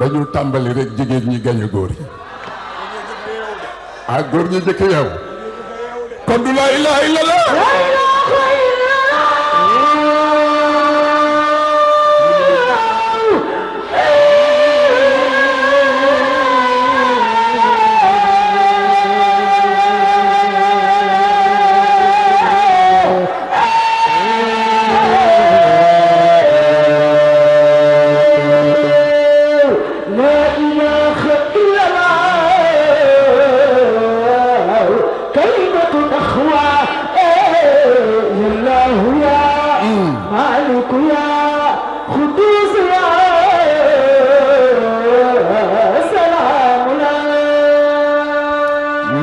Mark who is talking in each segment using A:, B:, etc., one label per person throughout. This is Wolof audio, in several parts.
A: dañu tàmbali rek jigéen ñi gañe góor yi ah góor ñi jëkk yow kon du laa ilaha illallah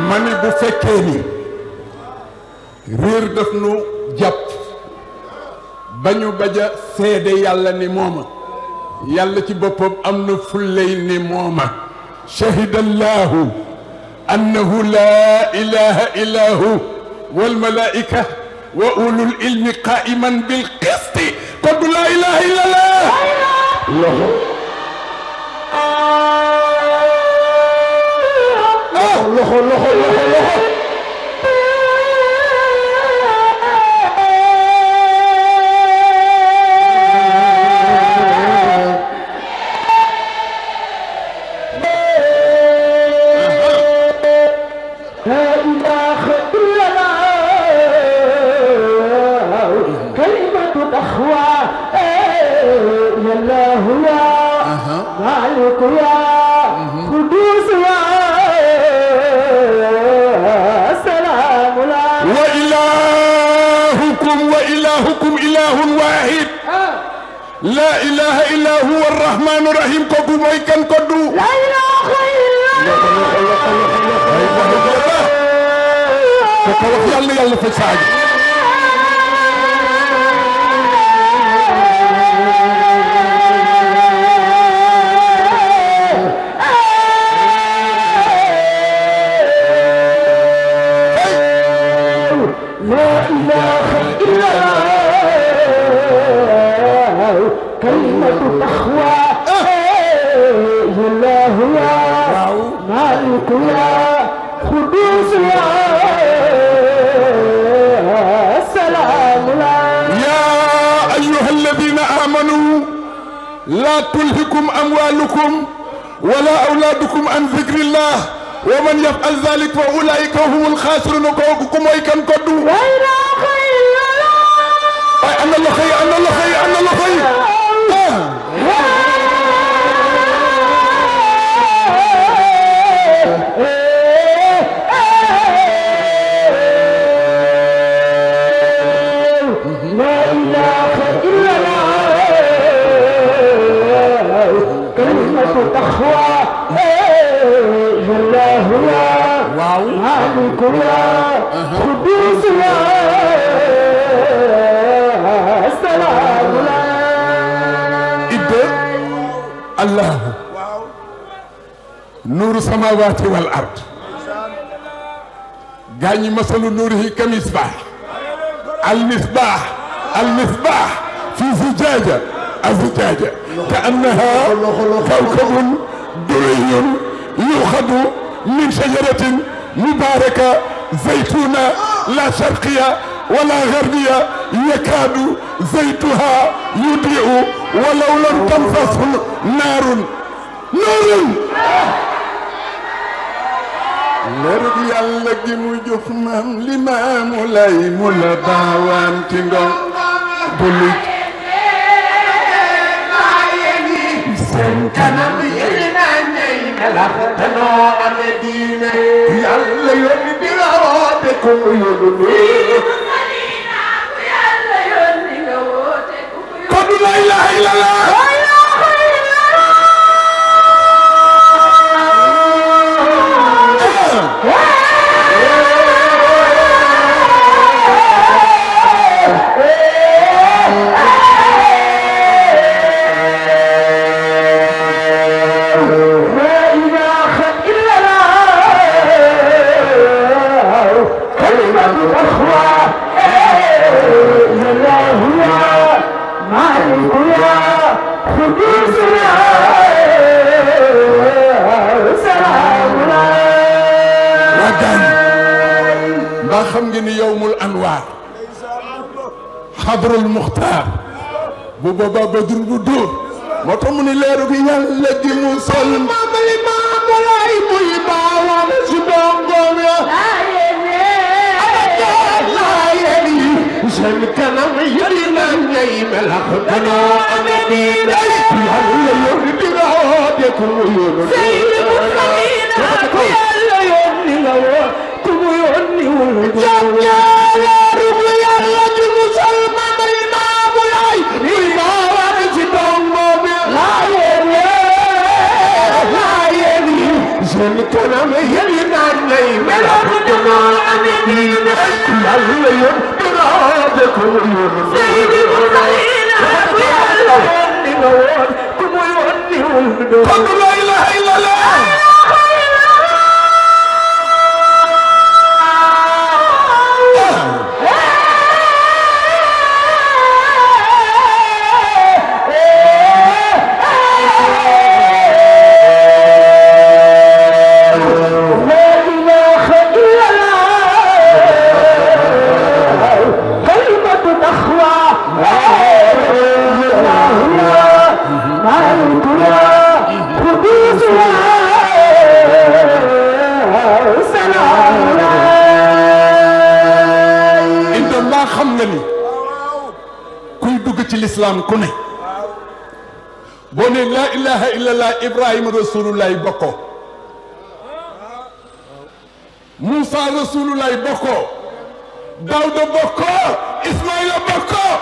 A: mani bu fekkee ni réer daf nu jàpp ba ñu bañ a seede yàlla ni mooma yàlla ci boppam am na fullay ni mooma shahida allahu annahu laa ilaha illa hu wal malaika wa ulul ilmi qaiman bil qisti kon du laa ilaha illa allah loxo loxo loxo loxo لا إله إلا هو الرحمن الرحيم كوكو موي كان كودو لا إله إلا الله كوكو يالله يالله في ساجي لا إله إلا الله كلمة تقوى الله يا مالك يا قدوس يا سلام يا أيها الذين آمنوا لا تلهكم أموالكم ولا أولادكم عن ذكر الله ومن يفعل ذلك فأولئك هم الخاسرون كوكم ويكن كدو لا إله إلا الله أنا الله خير أنا الله خير أنا الله خير لا إله إلا الله كلمة تقوى الله يا مالك يا قدوس يا سلام الله نور السماوات والأرض غاني مثل نوره كمصباح المصباح في زجاجة الزجاجة كأنها كوكب دري يؤخذ من شجرة مباركة زيتونة لا شرقية ولا غربية يكاد زيتها يضيء ولو لم تمسسه نار leerug yàlla gi mu jox maam Limaamu Laay mu la baawaan ci ngom bulu seen kanam yéen a
B: melax danoo ame diine yàlla yónni di la woote ku mu yónni yàlla yónni nga woote ku mu yónni kon la ilaha illallah xam ngeen ni yowmul anwaar xadrul muxtaar bu boobaa badrul bu dóor moo tax mu ni leeru gi yàlla gi mu sol maamali maamalaay muy baawaan si dongoom ya laayeen yi seen kanam yëri nañ ñay melax danoo ame diine yàlla yónni di nga woote ku mu yónni yàlla yónni nga woote jam ñaaleeru bu yàlla ji musalman ay maamu laay muy baawaan ci dongo bi laayeen yi seen kanam yëli naan nay melax danoo ame diine yàlla yoon diraade ku mu yónni seydi musalina bu yàlla yónni nga woon ku mu yónni wul kon la ilaha illallah ku ne boo ne laa ilaha illallah ibrahima rasulullahi bokkoo Moussa rasulullahi bokkoo Daawda bokkoo Ismaïla bokkoo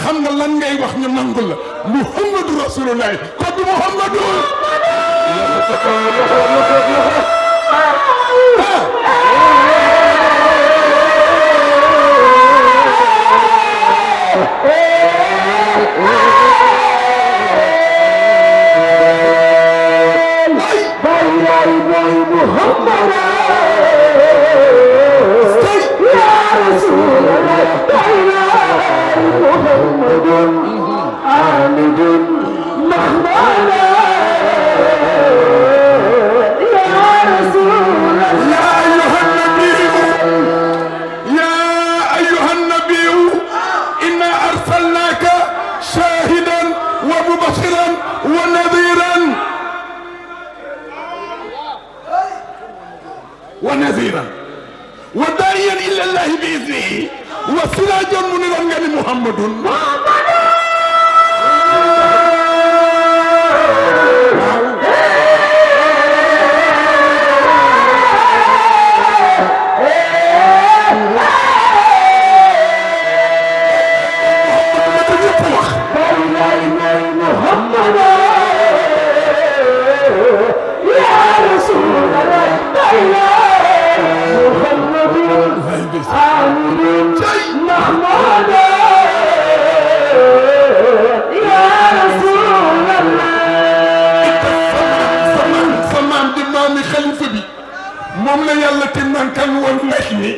B: xam nga lan ngay wax ñu nangul la Muhammadu rasulullahi ko du Muhammadu ونذيرا وداعيا الى الله باذنه وسراجا منيرا محمد moom la yàlla te man kan woon nekk ni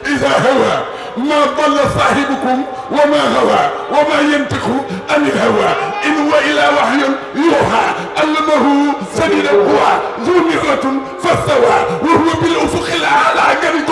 B: إذا هوى ما ضل صاحبكم وما هوى وما ينطق عن الهوى إن هو إلا وحي يوحى علمه شديد القوى ذو مرة فاستوى وهو بالأفق الأعلى قريب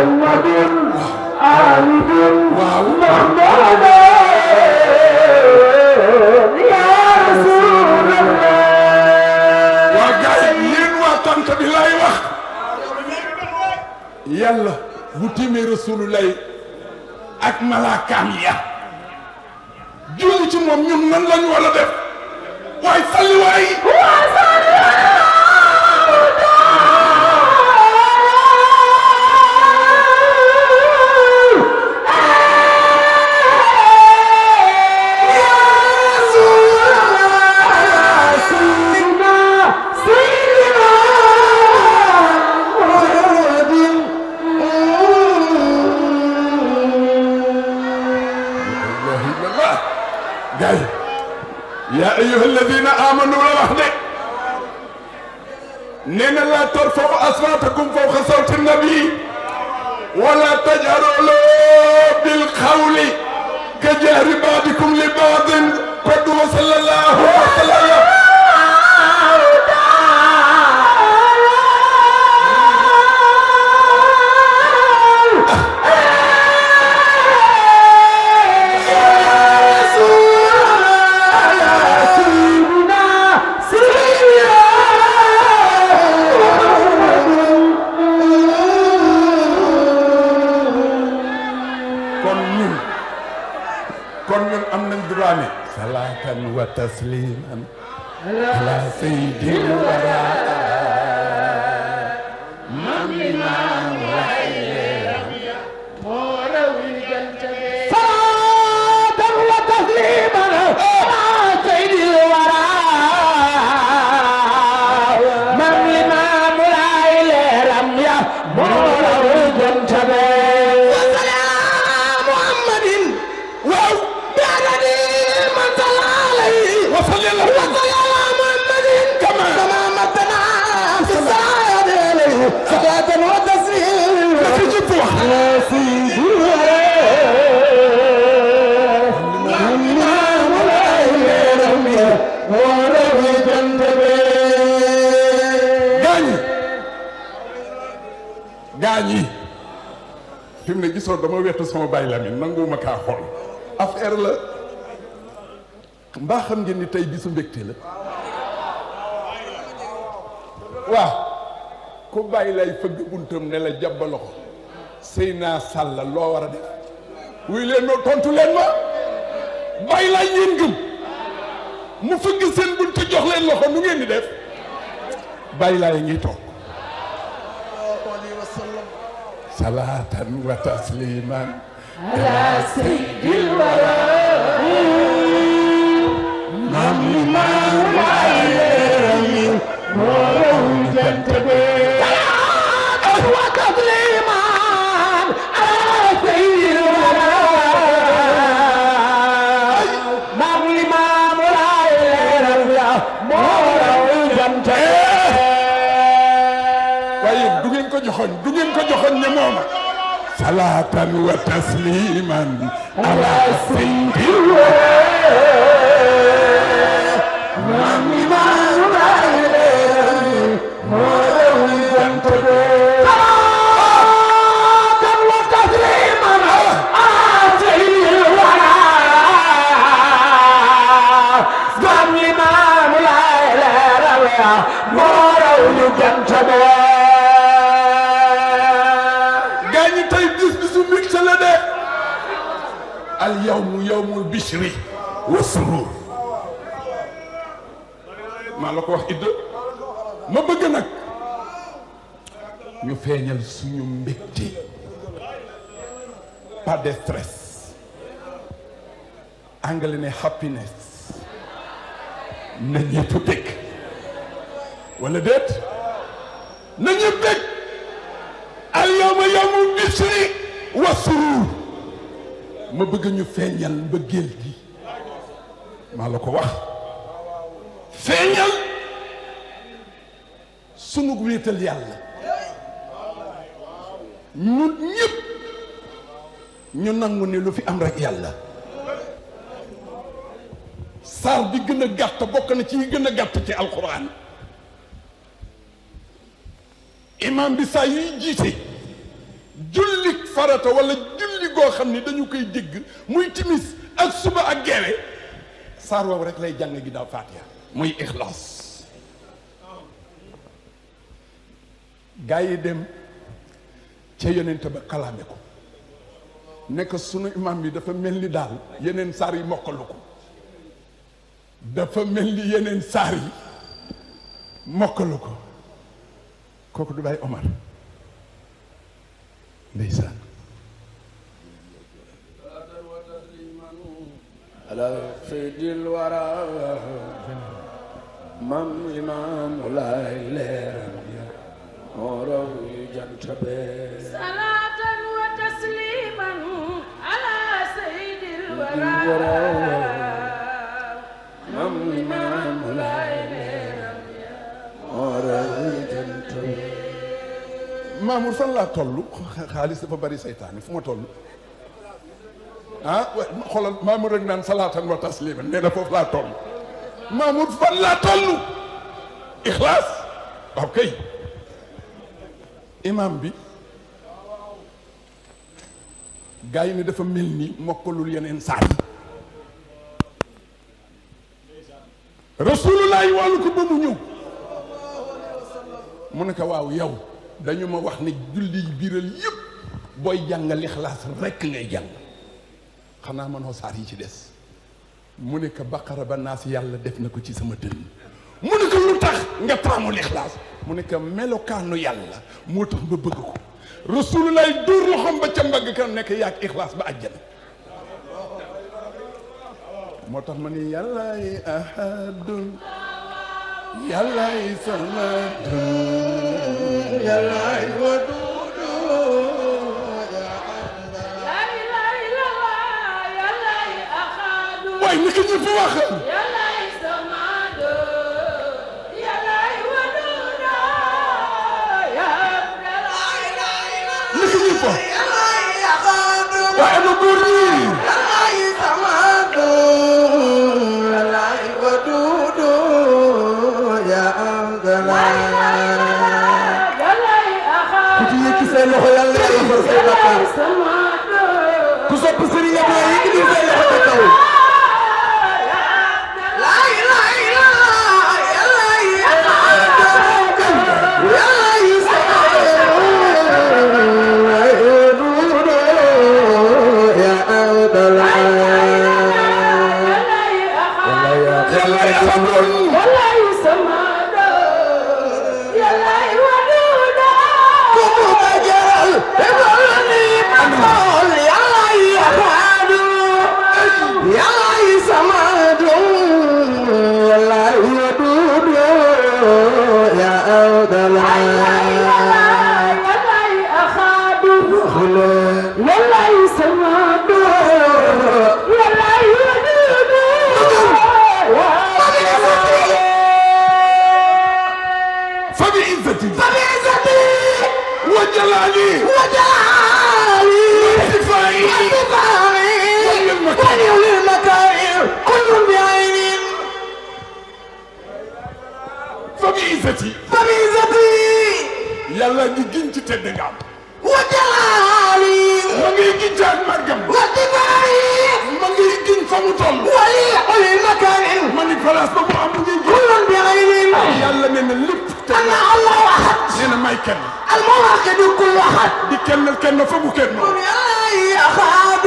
B: محمد عابد محمود يا رسول الله
A: وقاي يين واتانت بالله wax yàlla bu tiimee rasulullah ak malaakaam ya julli ci moom ñun nan lañu wala def waaye salli waay يا أيها الذين آمنوا لوحده نين لا ترفعوا أصواتكم فوق صوت النبي ولا تجهروا له بالقول كجهر بعضكم لبعض قد وصلى الله وسلم صلاة وتسليما على سيد الورى ممنا وعليه مروي جنتي صلاة وتسليما على سيد الورى ممنا وعليه رميا مروي جنتي وصلى الله على محمد كما متنا في السعادة إليه صلاة وتسليم في جبوة يا سيدي gaañi fi mu ne gisoo dama wettu sama bàyyi la mi nanguwuma kaa xool affaire la mbaa xam ngeen ni tey bisu mbégte la waaw ku bàyyi lay fëgg buntam ne la jàbbalo ko sëy naa sàlla loo war a def wuy leen noo tontu leen ma bàyyi lay yéen gëm mu fëgg seen bunt jox leen loxo nu ngeen di def bàyyi lay ngi toog salaatan wa tasliman ala sayyidil wara مما وعليه مروي جنتبه صلاة وتسليما على سيد الورى مما وعليه مروي جنتبه waaye du ngeen ko joxoon ne moom salaatan wa tasliman ala sayyidil wara gaañi tey bisu mbégte la de al yawmu yawmul bishri wa surur maa la ko wax idda ma bëgg nag ñu feeñal suñu mbégte pas de stress anglais ne happiness na ñëpp bég wala déet na ñëpp bég al yawma yawmul bishri wa surur ma bëgg ñu feeñal mbëggeel gi maa la ko wax feeñal sunu wéetal yàlla ñun ñëpp ñu nangu ne lu fi am rek yàlla saar bi gën a gàtt bokk na ci yi gën a gàtt ci alquran imam bi saa yuy jiite julli farata wala julli goo xam ni dañu koy dégg muy timis ak suba ak geewe saar woowu rek lay jàng ginnaaw Faatiha muy ixlaas. gaa yi dem ca yonent ba kalaame ko nekk sunu imam bi dafa mel ni daal yeneen saar yi mokkalu ko dafa mel ni yeneen saar yi mokkalu ko kooku du Baay Omar ndeysaan
C: ala sayyidil wara mam imam lay leeram ya moo yu jant be
D: salatan wa tasliman ala sayyidil wara
C: mam imam lay leeram ya moo yu jant be
A: Mamour fan laa toll xaalis dafa bari seytaane fu ma toll ah xoolal Mamour rek naan salaatan wa tasliman nee na foofu laa toll Mamour fan laa toll ixlaas waaw kay imam bi gars yi ne dafa mel ni mokkalul yeneen saar yi rasulullah wàllu ko ba mu ñëw mu ne ko waaw yow dañu ma wax ne julli biiral yëpp booy jàngal ixlaas rekk ngay jàng xanaa mënoo saar yi ci des mu ne ko baqara ba naas yàlla def na ko ci sama dënn mu ne ko lu tax nga taamul ixlaas mu ne ko melokaanu yàlla moo tax ma bëgg ko rasulullah dóor loxoom ba ca mbagg kan nekk yaag ixlaas ba àjjana moo tax ma ni yàllaay ahadun yàllaay samadun yàllaay wadudu waaye ni ko ñëpp wax waaye na góor ñi
C: ku ci yëkki say loxo yàlla yàlla far say bakkaar ku sopp Sëriñ Abdoulaye yëkki di say loxo ca kaw yàlla ngi giñ ci tedd nga am wa jalaali ma ngi giñ ci ak màggam wa dibaari ma ngi giñ fa mu toll wali uli makarin ma ni place ba mu am ngi kullun bi aynin yàlla nee na lépp te ana allah ahad nee na may kenn al muwahhid kullu ahad di kennal kenn fa mu kenn yàlla ahad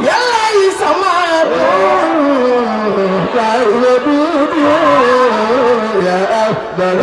C: yàlla samad la ilaha ya afdal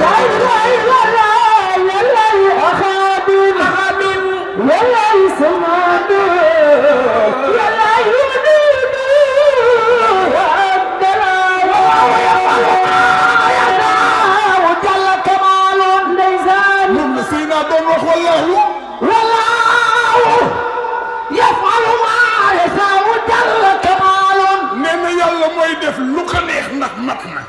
C: mooy def lu ko neex ndax mat na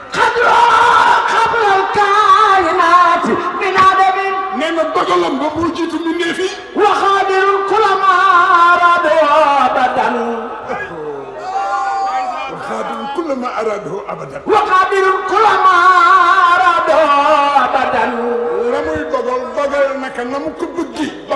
C: xablal kaayinaat min adamin nee na dogalam ba mu jiitu mbindéef yi waxaadirul kulama arado abadan waxaadirul kulama arado abadan waxaadirul kulama arado abadan la muy dogal dogal naka na mu ko bëggi ba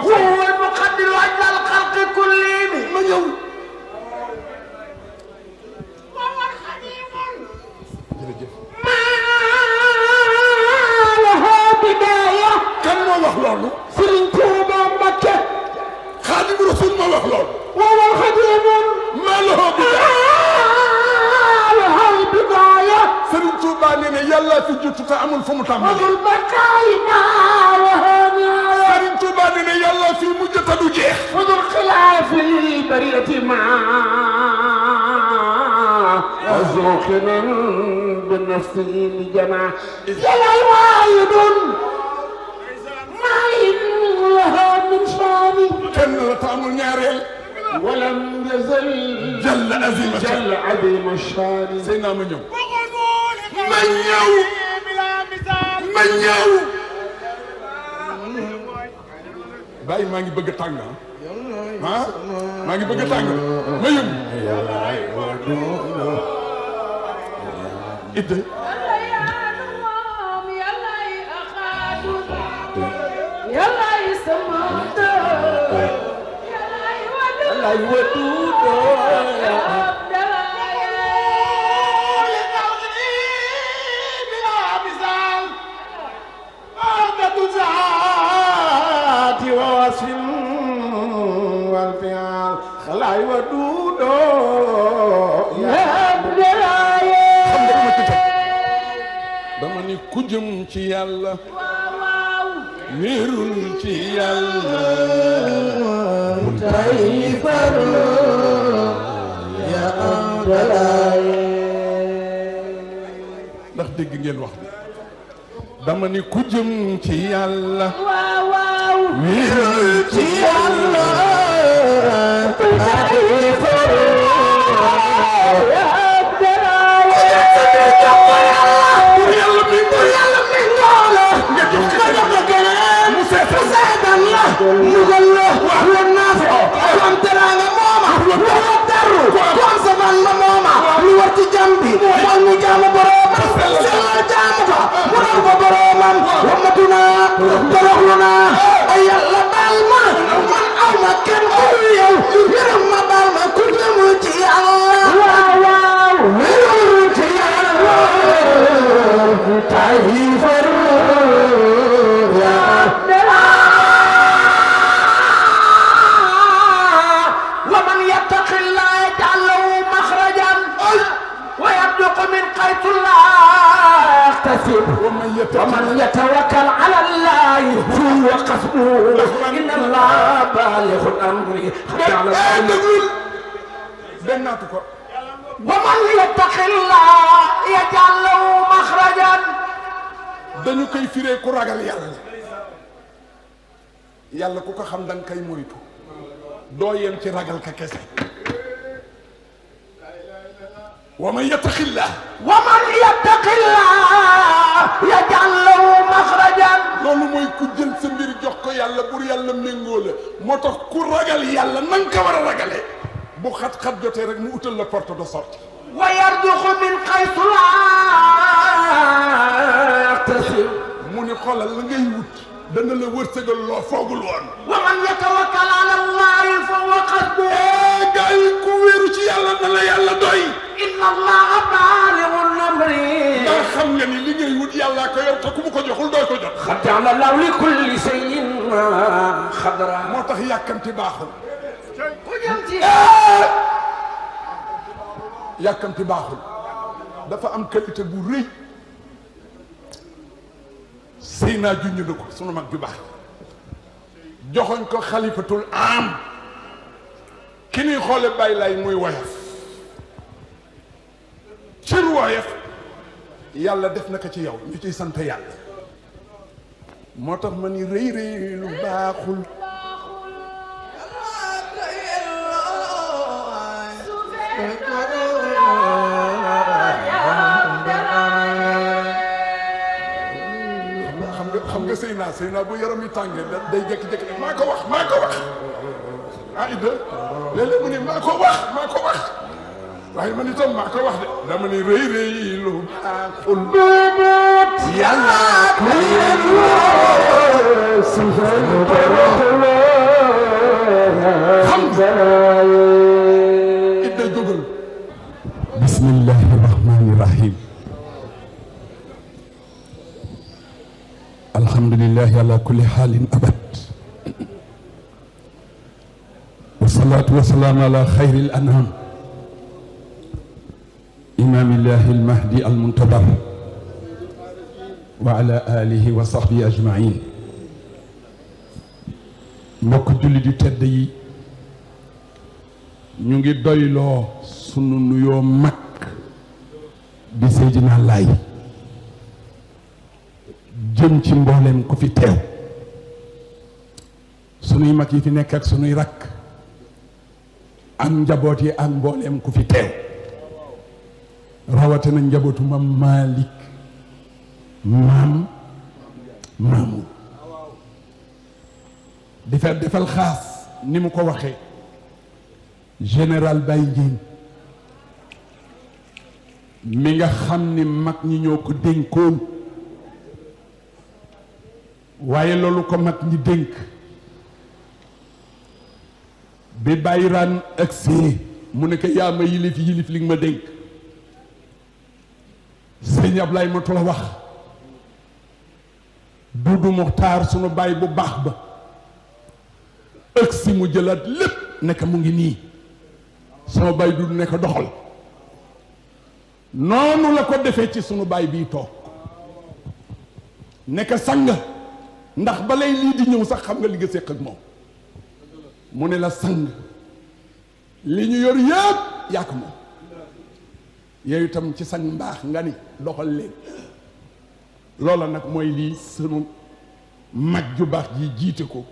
C: موقن بنفسه لجماعة يلا واحد ما لها من شاني
B: kenn la taamul ñaareel
C: ولم يزل
B: jàll azima
C: جل عظيم الشان
B: sëy naa ma ñëw ma ñëw ma ñëw bàyyi maa ngi bëgg a tàng ah maa ngi bëgg a tàng ma yëngu idde
C: lay wadudo خلاي ودودو يا بداية
B: dama ni ku jëm ci yàlla wéerul ci yàlla
C: تايفر يا بداية
B: ndax dégg ngeen wax bi dama ni ku jëm ci yàlla
C: wéerul ci yàlla تايفر يا بداية
B: yàlla mi ngi
C: yàlla mi ngoola nga jox ko keneen mu seetaan la nugal la lu naafi ku am teraanga mooma lu am darru ku am safaan la mooma lu war ci jàmm bi mooy mu jaamu boroomam sellal jaamu ko mu doon ko boroomam wammatu naa toroxlu naa ay yàlla baal ma man aw ma kenn ku yow yërëm ma baal ma ku jëm ci yàlla waaw yërëm ci yàlla تايفر يا ومن يتق الله يجعل له مخرجا ويرزق من حيث لا يحتسب ومن يتوكل على الله فهو حسبه ان الله بالغ امره
B: bennaatu ko
C: ومن يتق الله يجعل له مخرجا
B: dañu koy firee ku ragal yàlla yàlla ku ko xam da nga koy moytu doo yem ci ragal ka kese wa man yattaqillah
C: ومن يتق الله يجعل له مخرجا
B: loolu mooy ku jël sa mbir jox ko yàlla bur yàlla méngoo la moo tax ku ragal yàlla na nga ko war a ragalee bu xat-xat jotee rek mu utal la porte de sortie
C: ويرزق من حيث لا يحتسب
B: mu ni xoolal la ngay wut dana la wërsëgal loo foogul woon
C: ومن يتوكل على الله فهو حسبه
B: gaa yi ku wéeru ci yàlla na la yàlla doy
C: ان الله بالغ امره
B: ndax xam nga ni li ngay wut yàllaa ko yor te ku mu ko joxul doo ko jot
C: قد جعل الله لكل شيء قدرا
B: moo tax yàkkamti baaxul yàkkamti baaxul dafa am qualité bu rëy sëy naa junj na ko sunu mag ju baax joxoñ ko xalifatul am ki ñuy xoole bàyyi lay muy woyof cër woyof yàlla def na ko ci yow ñu ciy sant yàlla moo tax ma ni rëy rëy lu baaxul xam nga sëy naa bu yaram yi tàngee day jékki-jékki maa ko wax ah Idda léeg-léeg mu ne maa ko wax waaye man itam maa ko wax de dama ni rëy rëy lu baaxul
C: yàlla
B: Idda jógal bismillahi rahmani rahim alhamdulillahi ala kulli xaalin abad wasalaatu wasalaamu ala xayri al anam imaamillahi almahdi almuntabar wa ala alihi wa sahbihi ajmain mbokk julli di tedd yi ñu ngi doyloo sunu nuyoo mag
A: di Seydina Laay jëm ci mbooleem ku fi teew sunuy mag yi fi nekk ak sunuy rakk ak njaboot yi ak mbooleem ku fi teew rawatina njabootu mam Malick maam Mamoun di fa defal xaas ni mu ko waxee général Baye Ndiène mi nga xam ni mag ñi ñoo ko dénkoon waaye loolu ko mag ñi dénk bi bàyyi raan ak see mu ne ko yaa ma yilif yilif li nga ma dénk sëñ Ablaye ma la wax Dudu Muxtaar sunu baay bu baax ba ëg si mu jëlaat lépp nekk mu ngi nii sama baay Dudu nekk doxal noonu la ko defee ci sunu baay bii toog nekk sang ndax balay lii di ñëw sax xam nga li nga séq ak moom mu ne la sang li ñu yor yëpp yàq moom yooyu itam ci sang mbaax nga ni doxal leen loola nag mooy lii sunu mag ju baax ji jiite ko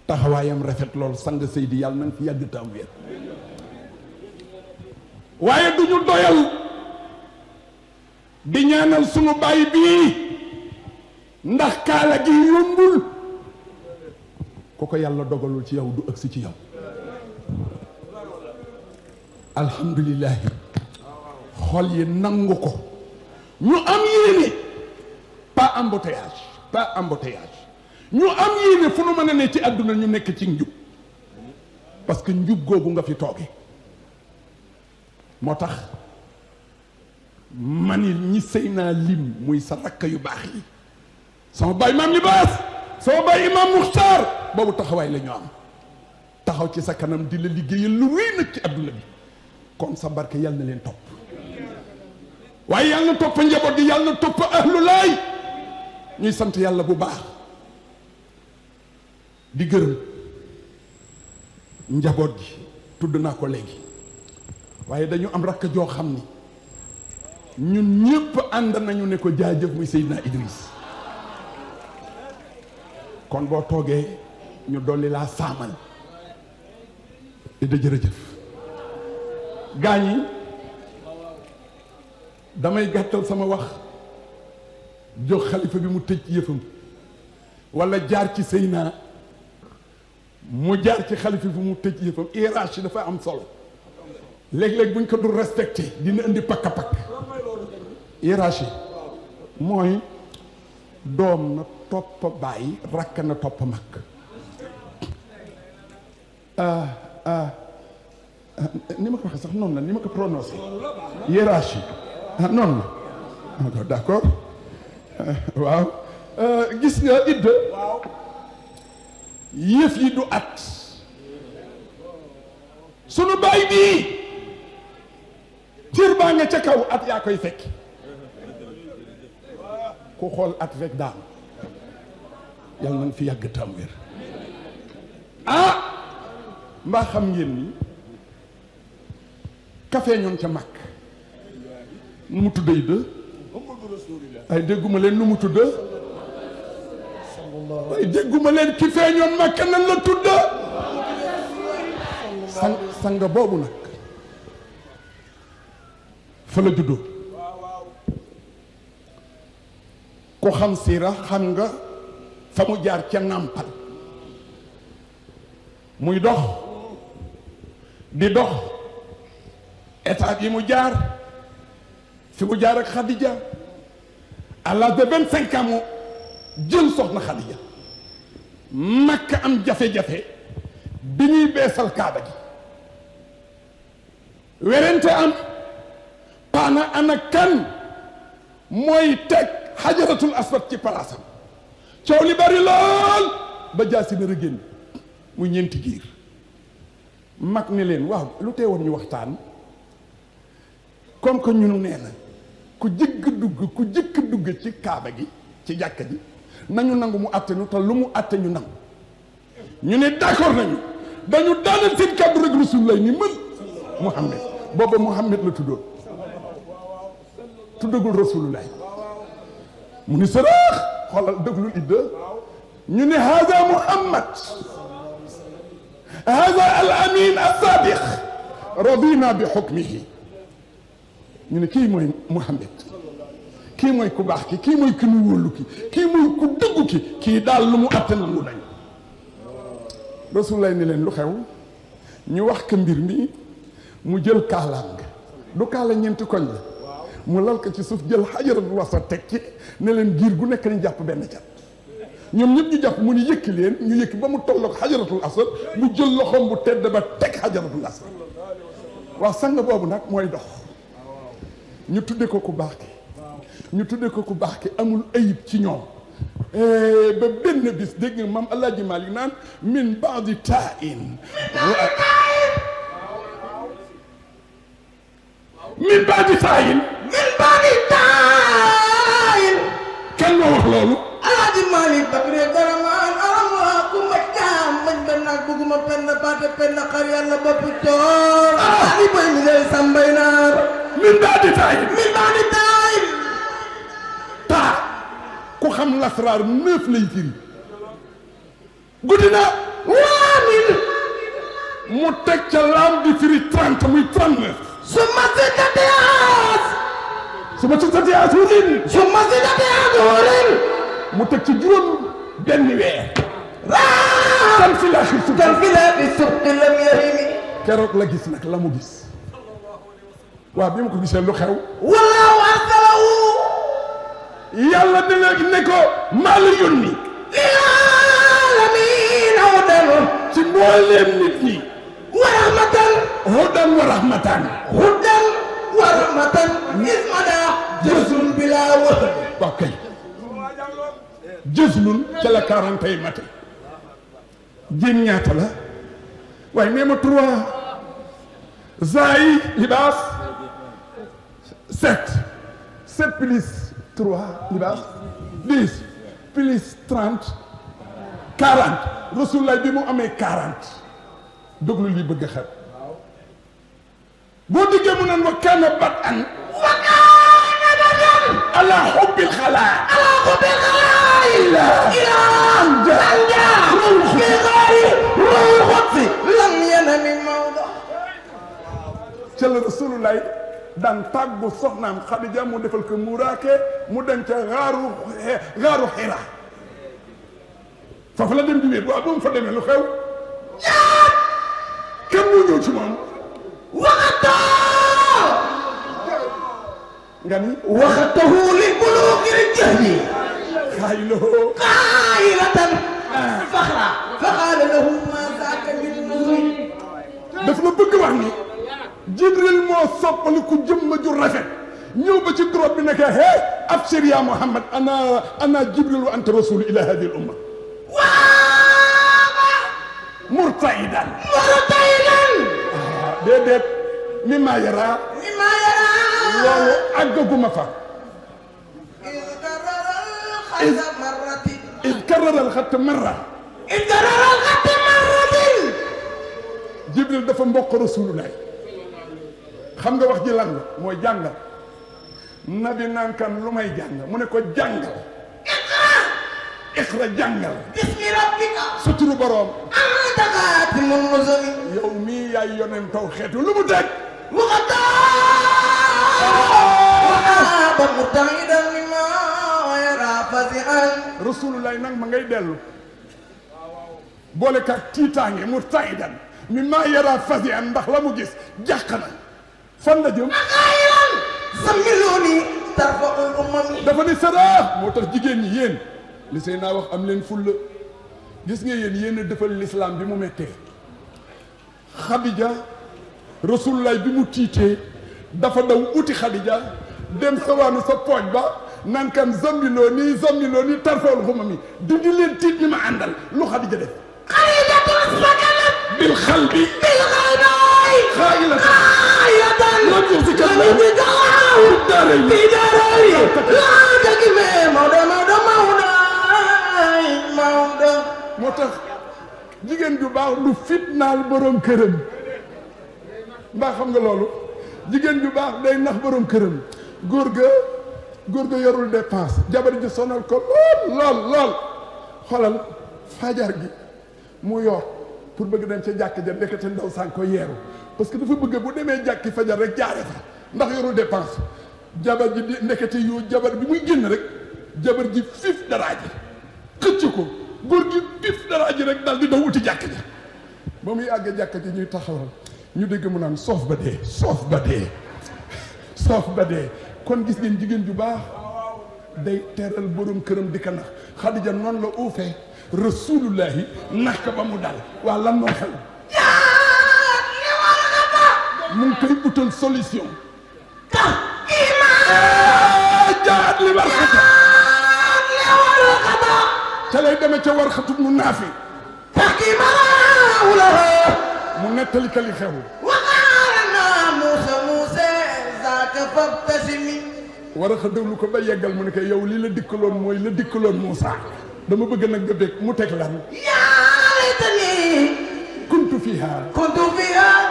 A: taxawaayam rafet lool sang Seydi yàlla nañ fi yàgg tam wér waaye du ñu doyal di ñaanal sunu baay bii ndax kaala gi yombul ku ko yàlla dogalul ci yow du ëgsi ci yow alhamdulillahi xol yi nangu ko ñu am yéene pas embouteillage ñu am yéene fu nu mën a ne ci àdduna ñu nekk ci njub parce que njub googu nga fi tooge moo tax mani ñi sëy naa lim muy sa rakk yu baax yi sama baay maam Libaas sama baay imaam Muxtaar boobu taxawaay la ñu am taxaw ci sa kanam di la liggéeyal lu rëy nag ci àdduna bi kon sa barke yàlla na leen topp waaye yàlla na topp njaboot gi yàlla na topp ahlu laay ñuy sant yàlla bu baax di gërëm njaboot gi tudd naa ko léegi waaye dañu am rakk joo xam ni ñun ñëpp ànd nañu ne ko jaajëf muy Seydina Idriss kon boo toogee ñu dolli laa saamal da jërëjëf gaañ yi damay gàttal sama wax jox xalifa bi mu tëj yëfam wala jaar ci Seyna mu jaar ci xalifa bi mu tëj yëfam hiérarchie dafa am solo léeg-léeg buñ ko dul respecté dina indi pakk-pakk hiérarchie mooy doom na topp bàyyi rakk na topp mag ni ma ko waxee sax noonu la ni ma ko prononcé hiérarchie noonu la d'accord waaw gis nga idda yëf yi du at sunu baay bii cër baa nga ca kaw at yaa koy fekk ku xool at rek daam yàlla nañ fi yàgg tam wér mbaa xam ngeen ni café ñoon ca mag nu mu tudd idda ay dégguma leen nu mu tudd ay dégguma leen ki feeñoon mag nan la tudd sanga boobu nag fa la juddoo ku xam siira xam nga fa mu jaar ca nàmpal muy dox di dox étape yi mu jaar fi mu jaar ak Khadija à l'âge de 25 ans mu jël soxna Khadija Makka am jafe-jafe bi ñuy beesal kaaba gi werante am paana ana kan mooy teg xajaratul aswad ci palaasam coow li bari lool ba jaasi na rëgéen muy ñeenti giir mag ni leen waaw lu tee woon ñu waxtaan comme que ñunu nee na ku jëkk dugg ci kaaba gi ci jàkka ji nañu nangu mu àtte nu te lu mu àtte ñu nangu ñu ne d'accord nañu dañu daanal seen kàddu rek rasulullah ni mën Muhammad booba Muhammad la tuddoon tuddagul rasulullah mu ni sëraax xoolal déglul idda ñu ne hada muhammad hada al amin al sadiq radina bi xukmihi ñu ne kii mooy muhammad kii mooy ku baax ki kii mooy ku nu wóolu ki kii mooy ku dëggu ki kii daal lu mu atte nangu nañ rasulullah ni leen lu xew ñu wax ko mbir mi mu jël kaalaam nga du kaala ñeenti koñ la mu lal ko ci suuf jël xajaratul wasat teg ci ne leen giir gu nekk nañ jàpp benn cat ñoom ñëpp ñu jàpp mu ni yëkki leen ñu yëkki ba mu tolloog xajaratul asad mu jël loxoom bu tedd ba teg xajaratul asad waaw sang boobu nag mooy dox ñu tudde ko ku baax ki ñu tudde ko ku baax ki amul ayib ci ñoom ba benn bis dégg nga maam Alaaji Maalik naan min baadi tain min baadi tain
C: min baadi tain
A: kenn moo wax loolu
C: Alaaji Maalik Bakre Daraman alam waa ku ma jaam mañ ba naag bugguma penn baate penn xar yàlla bopp coor ali boy mi lay sambay naar
A: min baadi tain
C: min baadi tain
A: taa ku xam lasraar 9 lay firi guddi na
C: waamin
A: mu teg ca laam di firi 30 muy 39
C: su ma si dateyaas
A: su ma ci tatiyaas wurin
C: su ma si dateyaas wurin
A: mu teg ci juróom benn weer
C: tan fi la fi suqi lam yahimi
A: keroog la gis nag la mu gis waaw bi ma ko gisee lu xew
C: wallahu arsalahu
A: yàlla dina ne ko maa la yónni
C: lilalamin hudan
A: ci mbooleem nit ñi
C: wa rahmatan
A: hudan wa rahmatan
C: hudan wa rahmatan ismada jësun bila wahd
A: waaw kay jëslun ca la 40 yi mate jéem ñaata la waaye nee ma 3 zayi libaas 7 plus 3 libaas 10 plus 30 40 rasulullah bi mu amee 40 déglu li bëgg a xew boo diggee mu naan wa kaana bat an ala xubbil xalaa
C: ala xubbil xalaa ila anja fi xaari ruul xutsi lam yanami mawda
A: ca la rasulullah daan tàggu soxnaam Xadija mu defal ko muraake mu dem ca xaaru Xira foofu la dem di wéet waaw bu mu fa demee lu xew kenn mu ñëw ci moom
C: waxatoo
A: nga ni
C: waxatahu li buluugi rijali
A: xaayiloo
C: xaayilatan faxra faxaala lahu ma zaaka min nuzul
A: daf la bëgg wax ni Jibril moo soppaliku jëmma ju rafet ñëw ba ci droite bi nekk hee abshir ya Muhammad ana Jibril wa anta rasul ila hadi al umma murtaidan déedéet mimma yara loolu àggaguma fa id karara alxatt marra Jibril dafa mbokk rasulullah xam nga wax ji lan la mooy jàngal nabi naan kan lu may jàng mu ne ko jàngal iqra jàngal
C: bismi rabbika
A: suturu boroom
C: anta xaatimul mursaliin
A: yow mii yaay yoneen taw xeetu lu mu teg
C: ba mutahidan lima yara fasihan
A: rasulullah nag ma ngay dellu boole ka tiitaange mutahidan mimma yara fasihan ndax la mu gis jàq na fan la jëm
C: xayran samiluni tarfaul umami
A: dafa ni sara moo tax jigéen ñi yéen li sey naa wax am leen fulla gis nga yéen a defal l'islam bi mu mettee Xadija rasulullah bi mu tiitee dafa daw uti Xadija dem sawaanu sa pooj ba naan kan zammiloo nii tarfawul xumami dindi leen tiit ñi ma àndal lu Xadija def
C: xarijatun sakanat
A: bil xalbi
C: bil xaybaay
A: xaayilatan lam yusika
C: fi daaray laa dagi mee Maodo
A: moo tax jigéen ju baax du fitnaal borom këram mbaa xam nga loolu jigéen ju baax day nax borom këram
B: góor ga yorul dépense jabar ji sonal ko lool xoolal fajar gi mu yor pour bëgg dem ca jàkk ja ndekete ndaw sànq ko yeeru parce que dafa bëgg bu demee jàkki fajar rek jaare fa ndax yorul dépense jabar ji di ndekete yu jabar bi muy génn rek jabar ji fif daraa ji xëcc ko góor gi fif daraa ji rek daal di daw uti jàkk ja ba muy àgg jàkk ji ñuy taxawal ñu dégg mu naan soof ba dee kon gis ngeen jigéen ju baax day teral borom këram di ka nax Xadija noonu la uufee rasulullahi nax ka ba mu dal waa lan moo xew mu ngi koy utal solution jaat li war xata ca lay deme ca war xatub mu naafi mu nettali ka li xew war a xa déglu ko ba yeggal mu ne ko yow lii la dikkaloon mooy la dikkaloon Moussa dama bëgg nag nga bég mu teg lan
C: yaa laytani
B: kuntu fiha
C: kuntu hayyan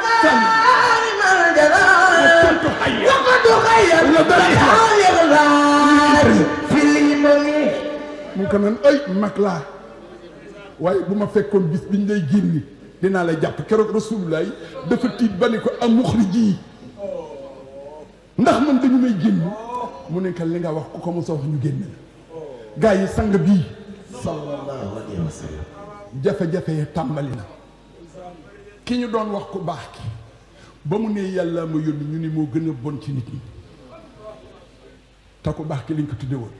B: mu ko naan ay mag laa waaye bu ma fekkoon bis biñ lay génni dinaa lay jàpp keroog rasulullah dafa tiit ba ni ko am muxriji ndax man dañu may génn mu ne li nga wax ku ko mos a wax ñu génn la gaa yi sang bii
C: sallallahu alayhi wa sallam
B: jafe-jafe ya tàmbali na ki ñu doon wax ku baax ki ba mu ne yàlla ma yónni ñu ni moo gën a bon ci nit ñi te ku baax ki liñ ko tudde woon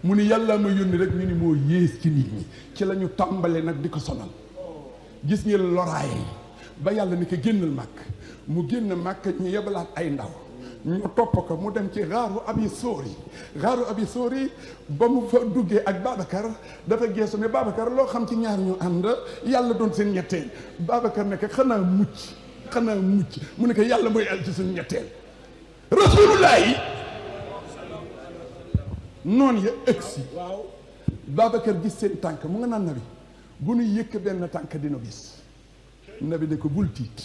B: mu ni yàlla ma yónni rek ñu ni moo yées ci nit ñi ci la ñu tàmbale nag di ko sonal gis ngeen loraay ba yàlla ni ko génnal màkk mu génn màkk ñu yebalaat ay ndaw ñu topp ko mu dem ci xaaru abi sóori ba mu fa duggee ak Babacar dafa geesu ne Babacar loo xam ci ñaar ñu ànd yàlla doon seen ñetteel Babacar ne ko xanaa mucc mu ne ko yàlla mooy al ci suñu ñetteel rasulullah yi noonu ya ëgsi Babacar gis seen tànk mu nga naan nabi bu nu yëkk benn tànk dina gis nabi ne ko bul tiit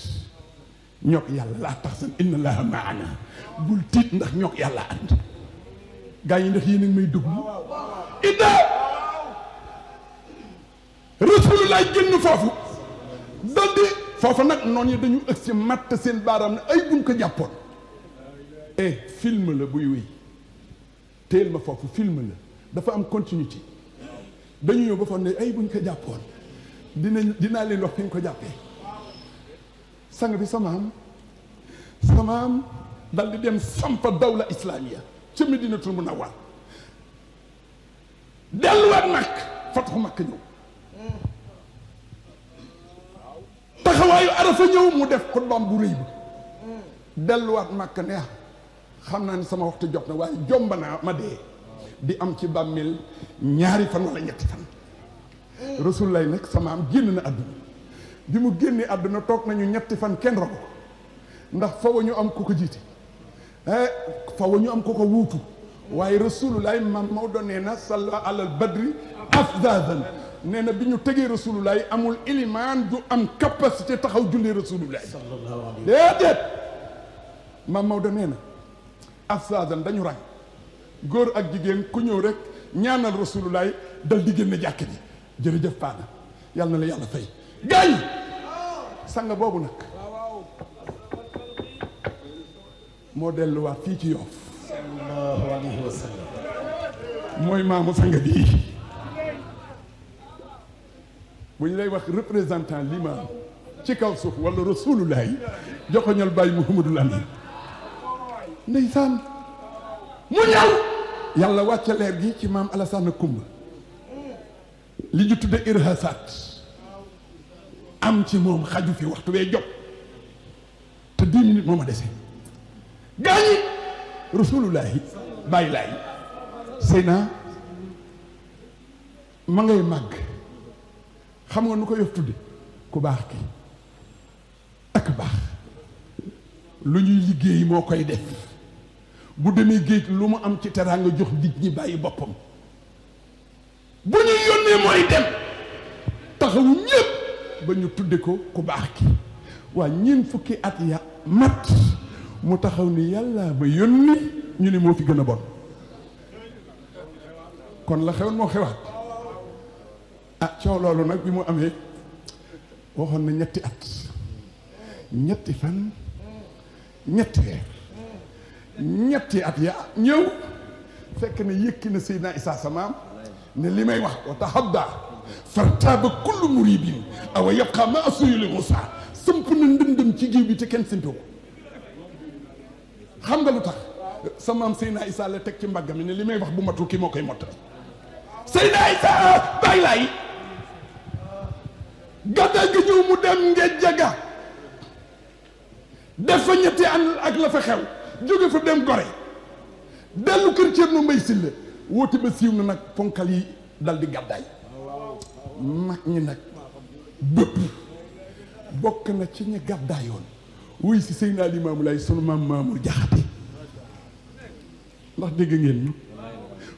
B: ñook yàlla laa tax san inna allaha maana bul tiit ndax ñook yàlla ànd gaa yi ndax yéen a ngi may déglu idda rasulullah génn foofu daldi foofu nag noonu yi dañu ëg si matt seen baaraam ne ay buñ ko jàppoon film la buy wéy téel ma foofu film la dafa am continuité dañu ñëw ba foog ne ay buñ ko jàppoon dinaa leen wax fi ñu ko jàppee sang bi samaam dal di dem sampa dawla islamiya ca Medinatul Munawwar delluwaat Makk fataxu Makk ñëw taxawaayu Arafa ñëw mu def xutbaam bu rëy ba delluwaat Makk neex xam naa ni sama waxtu jot na waaye jomba naa ma dee di am ci bàmmeel ñaari fan wala ñetti fan rasulullah nag samaam génn na àdduna bi mu génnee àdduna toog nañu ñetti fan kenn robo ndax fawa ñu am ku ko jiite fawa ñu am ku ko wuutu waaye rasulullah mam Maodo nee na salla alal badri afdadan nee na bi ñu tegee rasulullah amul ilimaan du am capacité taxaw julli rasulullah déedéet mam Maodo nee na afdadan dañu rang góor ak jigéen ku ñëw rek ñaanal rasulullah dal di génn jàkk ji jërëjëf paana yàlla na la yàlla fay gaañ sang boobu nag moo delluwaat fii ci Yoff
C: sallallahu alayhi wa sallam
B: mooy maamu sang bii bu ñu lay wax représentant l'imam ci kaw suuf wala rasulullah yi joxoñal bàyyi Muhammadul Amin ndeysaan mu ñëw yàlla wàcce leer gi ci maam Alassane Kumba li ñu tudde irhasat am ci moom xaju fi waxtu wee jot te 10 minutes moo ma dese gaañi rasulullahi bàyyi laay sëy naa ma ngay màgg xam nga nu ko Yoff tudde ku baax ki ak baax lu ñuy liggéey moo koy def bu demee géej lu mu am ci teraanga jox nit ñi bàyyi boppam bu ñuy yónnee mooy dem taxawu ñépp ba ñu tudde ko ku baax ki waa ñeent fukki at ya mat mu taxaw ni yàlla ba yónni ñu ne moo fi gën a bon kon la xewoon moo xewaat ah coow loolu nag bi mu amee waxoon na ñetti at ñetti fan ñetti weer ñetti at ya ñëw fekk ne yëkki na Seydina Isaa sa maam ne li may wax wa tahabba fartaaba kullu muribin awa yabqa ma asuyuli Musa sëmp na ndëndëm ci géew bi te kenn simpiwu xam nga lu tax sa maam Seydina Isaa la teg ci mbaggam ne li may wax bu matul kii moo koy mottali Seydina Isaa bàyyi laay gàddaay ga ñëw mu dem ngeen jaga def fa ñetti ànd ak la fa xew jóge fa dem Gore dellu kër Cerno Mbay Silla woote ba siiw na nag ponkal yi dal di gàddaay mag ñi nag bëpp bokk na ci ñi gàddaayoon wuy si Seydina Limaamu Laay sunu maam Maamur Jaxate ndax dégg ngeen ñu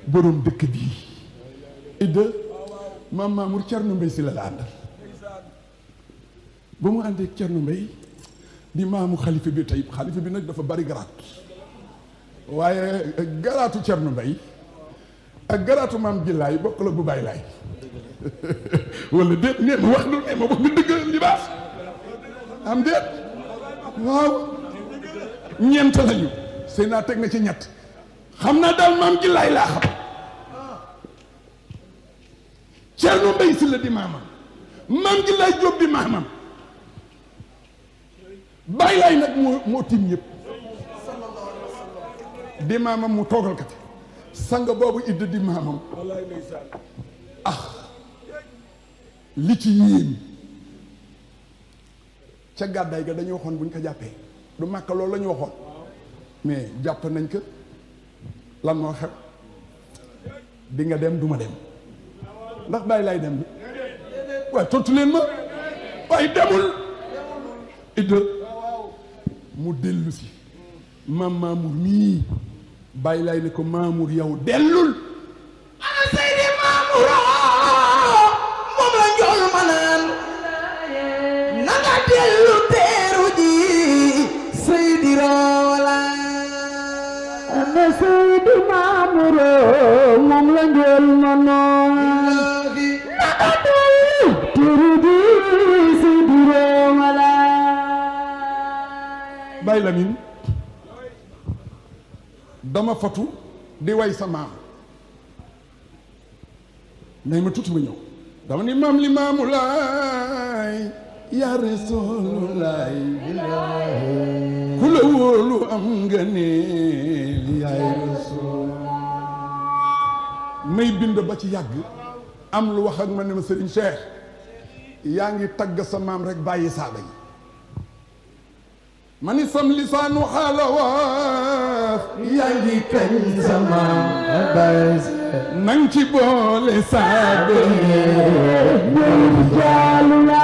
B: boroom dëkk bii idda maam Maamur Cerno Mbay Silla la àndal ba mu àndee Cerno Mbay di maamu xalifa bi tey xalifa bi nag dafa bari garaat waaye garaatu Cerno Mbay ak garaatu maam Gillaay bokk la bu Baay Laay wala déet nee ma wax nee ma wax nga dëgg li baax am déet waaw ñeent lañu sëy naa teg na ci ñett xam naa daal maam Gillaay laa xam Cerno Mbay si la di maamam maam Gillaay Jóob di maamam Baay Laay nag moo tiim ñëpp di maamam mu toogal kat sang boobu idd di maamam li ci yéen ca gàddaay ga dañu waxoon buñ ko jàppee du Màkka loolu la ñu waxoon mais jàpp nañ ko lan moo xew di nga dem du ma dem ndax Baay Laay dem bi waaye tontu leen ma waaye demul idd mu dellu si maam Mamour mii Baay Laay ne ko Mamour yow dellul
C: ana Seydi Mamour moom la njool ma naan na nga dellu teeru ji Seydi Rawla ana Seydi Mamour moom la njool ma naan na nga dellu teeru ji Seydi Rawla
B: Baay Lamin dama fatu di way sa maam nay ma tuuti ma ñëw dama ni maam Limaamu Laay yaa Rasuulullaay ku la wóolu am nga neel yaay Rasuul may bind ba ci yàgg am lu wax ak ma ne ma Sëriñ Cheikh yaa ngi tagg sa maam rek bàyyi saaba yi ma ni sam lisaanu xaala wax yaa ngi kañ sa maam nang ci boole saaba yi jaalu la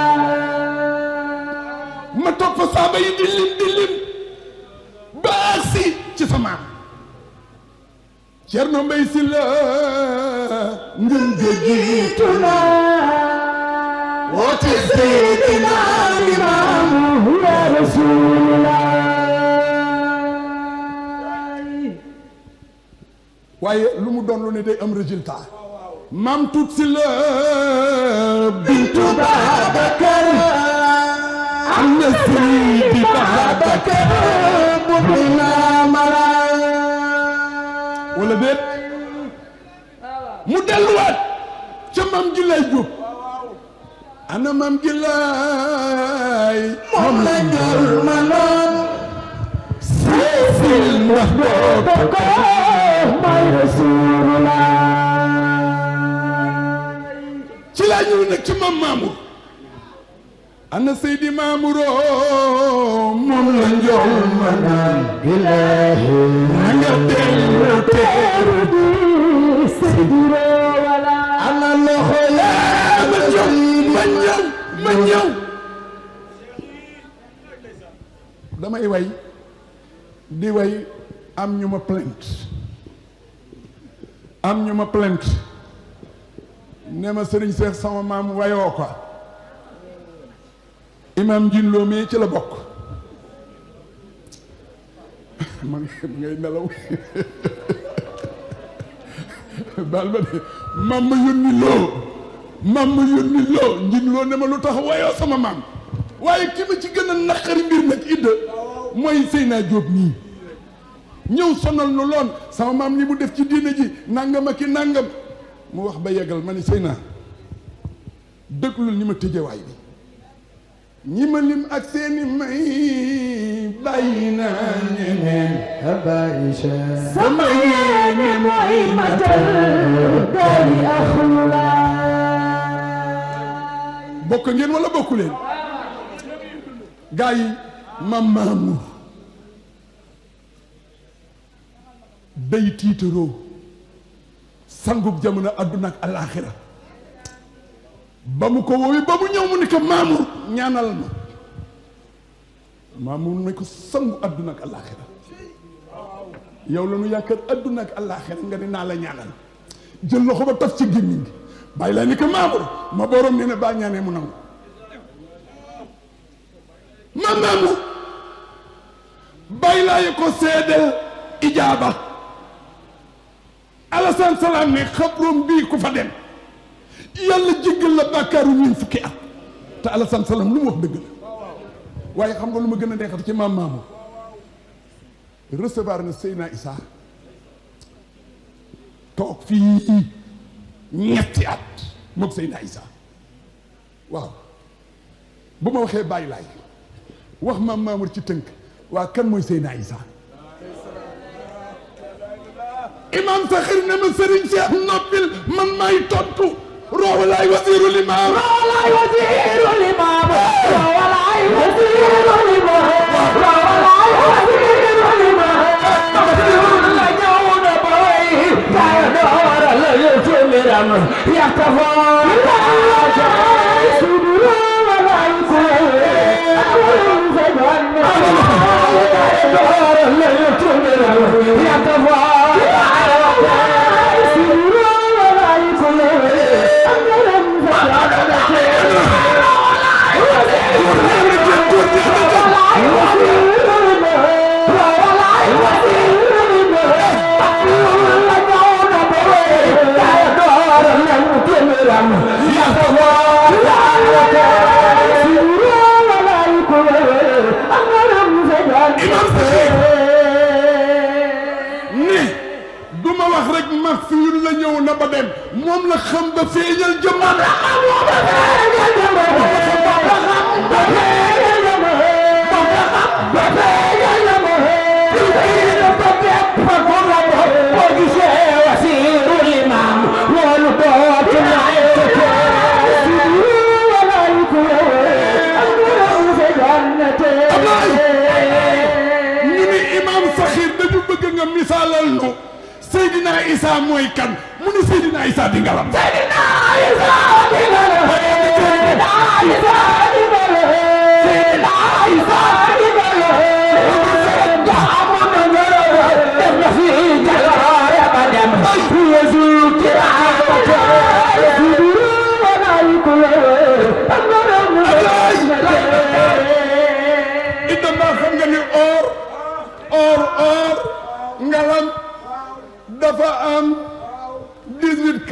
B: ma topp saaba yi di lim ba agsi ci sa maam Cerno Mbay Silla ngën ga jiitu na woote Seydina Limaamu yaa Rasuulullaah waaye lu mu doon lu ne day am résultat maam Tuut Silla bintu Baabakar am na Seydi Baabakar bu na mara wala déet mu delluwaat ca maam Gillaay Jóob ana maam Gillaay moom la jël ma noon siisil ndax boobu ko may Rasuulullaah ci laa ñëw nag ci maam Mamour ana Seydi Mamour moom la njool ma naan Gillaay na nga dellu teeru di Seydi Rawla ana loxo yaa ma ñëw damay way di way am ñu ma plainte ne ma Sëriñ Seex sama maam wayoo ko Imam Jinloo mi ci la bokk ma ngay nelaw baal ma de maam ma yónni loo njig loo ne ma lu tax wayoo sama maam waaye ki ma ci gën a naqari mbir nag idda mooy Seyna Diop nii ñëw sonal nu loon sama maam ni mu def ci diine ji nangam ak i nangam mu wax ba yeggal ma ni Seyna dëglul ni ma tëjewaay bi ñi ma lim ak seeni may bàyyi naa ñeneen
D: sama yéene mooy matal daali axlulaay.
B: bokk ngeen wala bokku leen gaa yi ma Mamour day tiitaroo sangub jamono àdduna ak alaaxira ba mu ko woowi ba mu ñëw mu ni ko Mamour ñaanal ma Mamour ne ko sangu àdduna ak alaaxira yow la nu yaakaar àdduna ak alaaxira nga ni naa la ñaanal jël loxo ba taf ci gémmiñ gi bàyyi laa ni ko Mamour ma borom nee na baa ñaanee mu nangu ma Mamour bàyyi laa yi ko seedeel ijaaba Alassane Salam ne xabroom bii ku fa dem yàlla jéggal la bàkkaaru ñun fukki at te Alassane Salam lu mu wax dëgg la waaye xam nga lu ma gën a neexat ci maam Mamour recevoir na Seyna Issa toog fii ñetti at moog Seyna Issa waaw bu ma waxee bàyyi laay wax maam Mamour ci tënk waa kan mooy Seyna Issa imam Saxir ne ma Serigne Cheikh noppil man maay tontu roowalaay wasiiru limaam
D: roowalaay wasiiru limaam roowalaay wasiiru limaam roowalaay wasiiru limaam la ñëw na boy kay doora la yëtu miram yaxtafa sudu roowalaay ko doora la yëtu miram yaxtafa
B: la ñëw na ba dem moom la xam ba feeñal jëmmam ñu ni imam Saxir dañu bëgg nga misaalal nu Seydina Issa mooy kan mu ni Seydina Issa di ngalam Seydina Issa di ngalam Seydina Issa di ngalam Seydina Issa di ngalam jaamana ngalam def na fi jaloore ba dem Yesu kiraamata itam daa xam nga ni or ngalam dafa am 18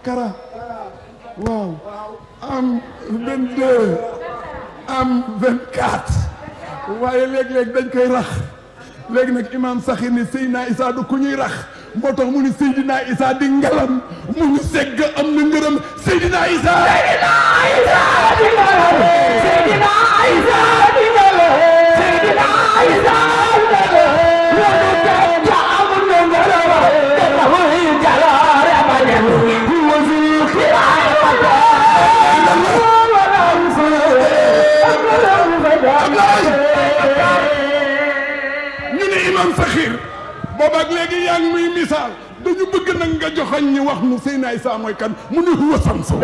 B: kara waaw am 22 am 24 waaye léeg-léeg dañ koy rax léegi nag imam Saxir ni Seydina Issa du ku ñuy rax moo tax mu ni Seydina Issa di ngalam mu ñu segg am na ngërëm Seydina Issa di ngalam Seydina Issa di ngalam Seydina Issa di ñu ne imam Saxir boobaak léegi yaa ngi muy misaal dañu bëgg nag nga joxañ ñi wax nu Seydina Issa mooy kan mu ne huwa samsu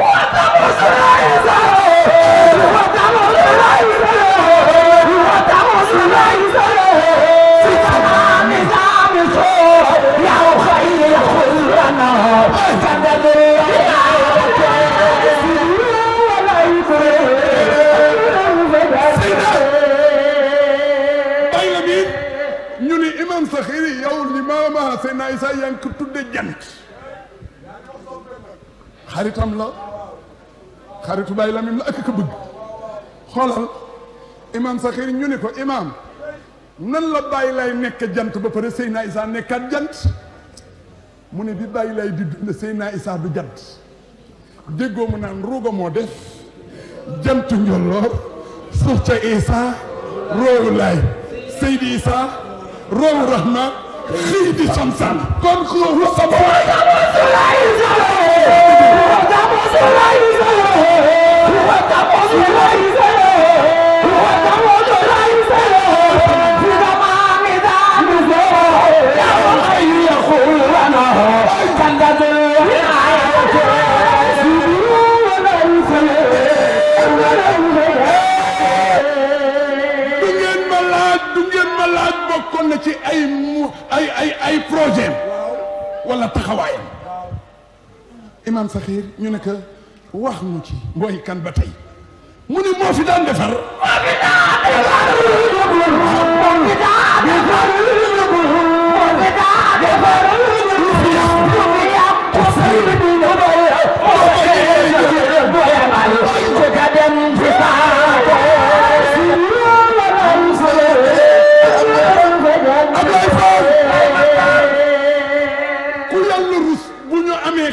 A: Saxir yow li maama Seydina Isa yaa ngi ko tudde jant xaritam la xaritu Baay Lamin la ak ko bëgg xoolal imam Saxir ñu ne ko imam nan la Baay Lay nekk jant ba pare Seydina Isa nekkaat jant mu ne bi Baay Lay di dund Seydina Isa du jant déggoo mu naan ruuga moo def jantu njolloor suuf ca Isa roowu Laay Seydi Isa roowu Rahma xëy di samsan kon ruuhu sama bokkoon na ci ay projet wala taxawaayam imam Saxir ñu ne que wax mu ci mooy kan ba tey mu ne moo fi daan defar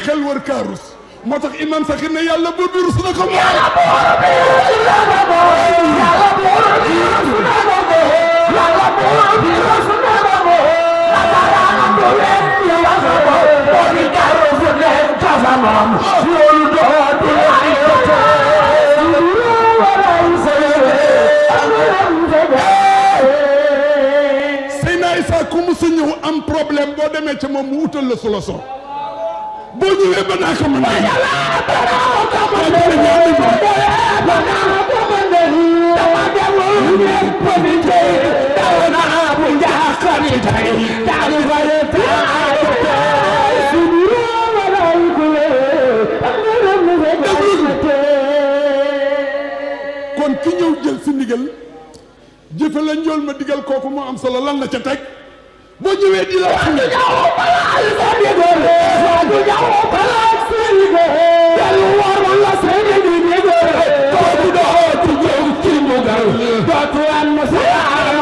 A: xel war kaa rus moo tax imam Saxir ne yàlla buur bi rus na ko Seydina Isa ku mu sa ñëw am problème boo demee ca moom mu utal la solution boo ñëwee ba naa ko mën a kon ki ñëw jël si ndigal jëfe la njool ma digal kooku moo am solo lan la ca teg boo ñëwee di la wax ne
D: Dootu am